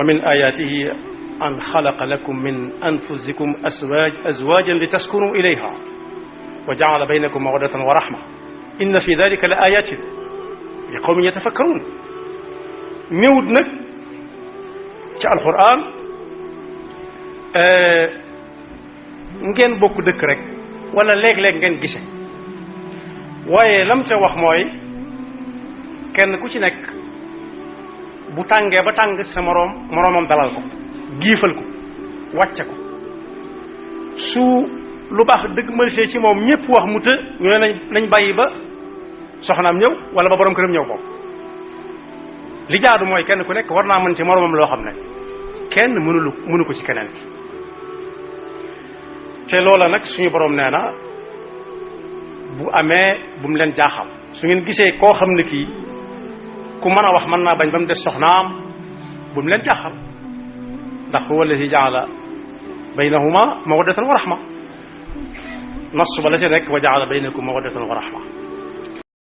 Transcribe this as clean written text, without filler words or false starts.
ومن آياته أن خلق لكم من أنفسكم أزواجا لتسكنوا إليها وجعل بينكم مودة ورحمة إن في ذلك لآيات لقوم يتفكرون ñëwut nag ci alxuraan ngeen bokk dëkk rek wala léeg-léeg ngeen gise waaye lam ca wax mooy kenn ku ci nekk bu tàngee ba tàng sa moroomam dalal ko giifal ko wàcce ko su lu baax dëgg mëlsee ci moom ñëpp wax mu të ñoo nañ bàyyi ba soxnaam ñëw wala ba borom këram ñëw boobu li jaadu mooy kenn ku nekk war naa mën ci moroomam loo xam ne kenn mënu ko ci keneen ki te loola nag suñu borom nee na bu amee bu mu leen jaaxal su ngeen gisee koo xam ne kii ku mën a wax mën naa bañ ba mu des soxnaam bu mu leen jaaxal ndax huwa alladi jaala baynahuma mawaddatan wa rahma nas ba la ci nekk wa jaala baynakum mawaddatan wa rahma